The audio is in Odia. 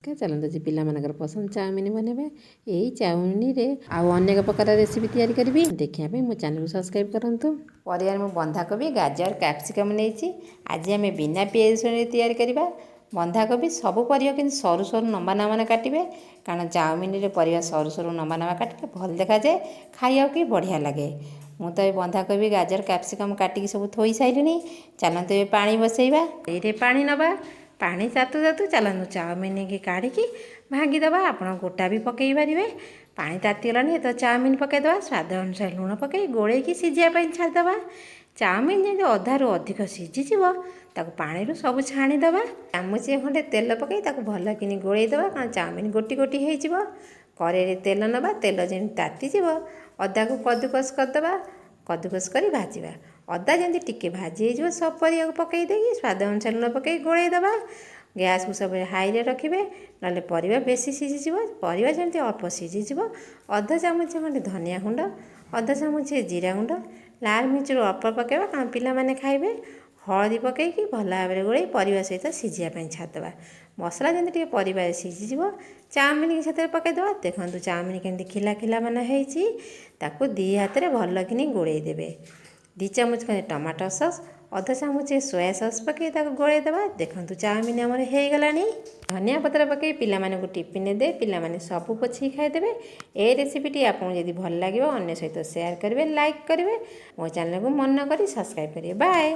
ଚାଲନ୍ତୁ, ଆଜି ପିଲାମାନଙ୍କର ପସନ୍ଦ ଚାଉମିନ ବନେଇବା। ଏଇ ଚାଉମିନରେ ଆଉ ଅନେକ ପ୍ରକାର ରେସିପି ତିଆରି କରିବି। ଦେଖିବା ପାଇଁ ମୋ ଚ୍ୟାନେଲକୁ ସବସ୍କ୍ରାଇବ୍ କରନ୍ତୁ। ପରିବାରେ ମୁଁ ବନ୍ଧାକୋବି, ଗାଜର, କ୍ୟାପ୍ସିକମ୍ ନେଇଛି। ଆଜି ଆମେ ବିନା ପିଆଜ ରସୁଣରେ ତିଆରି କରିବା। ବନ୍ଧାକୋବି, ସବୁ ପରିବା କିନ୍ତୁ ସରୁ ସରୁ ଲମ୍ବା ଲମ୍ବା କାଟିବେ, କାରଣ ଚାଉମିନରେ ପରିବା ସରୁ ସରୁ ଲମ୍ବା ଲମ୍ବା କାଟିଲେ ଭଲ ଦେଖାଯାଏ, ଖାଇବାକୁ ବି ବଢ଼ିଆ ଲାଗେ। ମୁଁ ତ ଏ ବନ୍ଧାକୋବି, ଗାଜର, କ୍ୟାପ୍ସିକମ୍ କାଟିକି ସବୁ ଥୋଇ ସାରିଲିଣି। ଚାଲନ୍ତୁ, ଏବେ ପାଣି ବସେଇବା। ଏଇରେ ପାଣି ନେବା। ପାଣି ତାତୁ ତାତୁ ଚାଲନ୍ତୁ ଚାଉମିନକି କାଢ଼ିକି ଭାଙ୍ଗିଦେବା। ଆପଣ ଗୋଟା ବି ପକାଇ ପାରିବେ। ପାଣି ତାତିଗଲାଣି ତ ଚାଉମିନ ପକାଇଦେବା। ସ୍ୱାଦ ଅନୁସାରେ ଲୁଣ ପକାଇ ଗୋଳେଇକି ସିଝିବା ପାଇଁ ଛାଡ଼ିଦେବା। ଚାଉମିନ ଯେମିତି ଅଧାରୁ ଅଧିକ ସିଝିଯିବ, ତାକୁ ପାଣିରୁ ସବୁ ଛାଣିଦେବା। ଚାମଚେ ଖଣ୍ଡେ ତେଲ ପକାଇ ତାକୁ ଭଲକିନି ଗୋଳେଇ ଦେବା, କାରଣ ଚାଉମିନ ଗୋଟି ଗୋଟି ହେଇଯିବ। କରେଇରେ ତେଲ ନେବା। ତେଲ ଯେମିତି ତାତିଯିବ, ଅଦାକୁ କଦୁକସ କରିଦେବା। କଦୁକସ କରି ଭାଜିବା। ଅଦା ଯେମିତି ଟିକେ ଭାଜି ହେଇଯିବ, ସବୁ ପରିବାକୁ ପକାଇ ଦେଇକି ସ୍ୱାଦ ଅନୁସାରେ ଲୁଣ ପକାଇ ଗୋଳେଇ ଦେବା। ଗ୍ୟାସ୍କୁ ସବୁବେଳେ ହାଇରେ ରଖିବେ, ନହେଲେ ପରିବା ବେଶୀ ସିଝିଯିବ। ପରିବା ଯେମିତି ଅଳ୍ପ ସିଝିଯିବ, ଅଧ ଚାମଚ ଖଣ୍ଡେ ଧନିଆ ଗୁଣ୍ଡ, ଅଧ ଚାମଚ ଜିରା ଗୁଣ୍ଡ, ଲାଲ ମିର୍ଚରୁ ଅଳ୍ପ ପକାଇବା, କାରଣ ପିଲାମାନେ ଖାଇବେ। ହଳଦୀ ପକାଇକି ଭଲ ଭାବରେ ଗୋଳେଇ ପରିବା ସହିତ ସିଝିବା ପାଇଁ ଛାଡ଼ିଦେବା। ମସଲା ଯେମିତି ଟିକେ ପରିବାରେ ସିଝିଯିବ, ଚାଉମିନ ସେଥିରେ ପକାଇଦେବା। ଦେଖନ୍ତୁ, ଚାଉମିନ କେମିତି ଖିଲା ଖିଲା ମାନେ ହେଇଛି। ତାକୁ ଦୁଇ ହାତରେ ଭଲକିନି ଗୋଳେଇ ଦେବେ। 2 ଚାମଚ ଖଣ୍ଡେ ଟମାଟୋ ସସ୍, ଅଧ ଚାମଚ ସୋୟା ସସ୍ ପକାଇ ତାକୁ ଗୋଳେଇ ଦେବା। ଦେଖନ୍ତୁ, ଚାଉମିନ ଆମର ହେଇଗଲାଣି। ଧନିଆ ପତ୍ର ପକାଇ ପିଲାମାନଙ୍କୁ ଟିଫିନରେ ଦେଇ ପିଲାମାନେ ସବୁ ପୋଛିକି ଖାଇଦେବେ। ଏ ରେସିପିଟି ଆପଣଙ୍କୁ ଯଦି ଭଲ ଲାଗିବ, ଅନ୍ୟ ସହିତ ସେୟାର କରିବେ, ଲାଇକ୍ କରିବେ, ମୋ ଚ୍ୟାନେଲକୁ ମନ କରି ସବସ୍କ୍ରାଇବ୍ କରିବେ। ବାଏ।